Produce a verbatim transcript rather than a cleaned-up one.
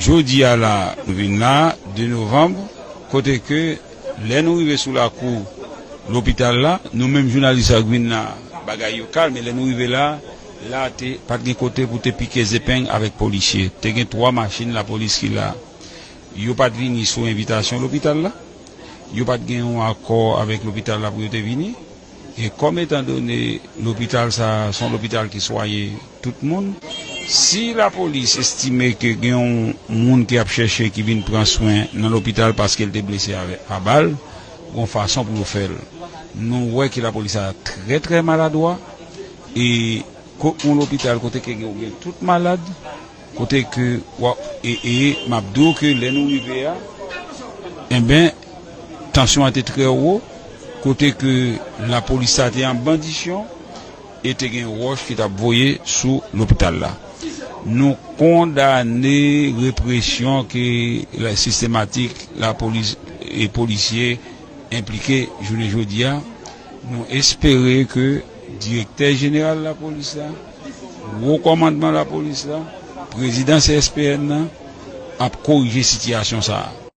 Jodi a la, nou vin la, de novanm, kote ke lè nou rive sou lakou lopital la, nou menm jounalis ak vin la, bagay yo kalm, men lè nou rive la, la te, pa t gen kote pou te pike zepeng avèk polisye. Te gen twa machin lapolis ki la. Yo pa t vini sou envitasyon lopital la. Yo pa t gen yon akò avèk lopital la pou yo te vini. E kòm etan done lopital sa a se yon lopital ki swaye tout moun, si lapolis estime ke gen yon moun ke y ap chèche ki vin pran swen nan lopital paske l te blese avè, a bal, gon fason pou yo fè l. Nou wè ke lapolis sa a trè, trè maladwa, e ko-, yon lopital kote ke gen, gen tout malad, kote ke w ap, e, e m ap di w ke lè nou rive a, enben, tansyon an te trè wo, kote ke lapolis sa te an bandisyon, e te gen wòch ki t ap voye sou lopital la. Nou kondane represyon ke la, sistematik lapolis e polisye enplike jounen jodi a. Nou espere ke direktè jeneral lapolis la, wo kòmandman lapolis la, prezidan C S P N nan ap korije sitiyasyon sa a.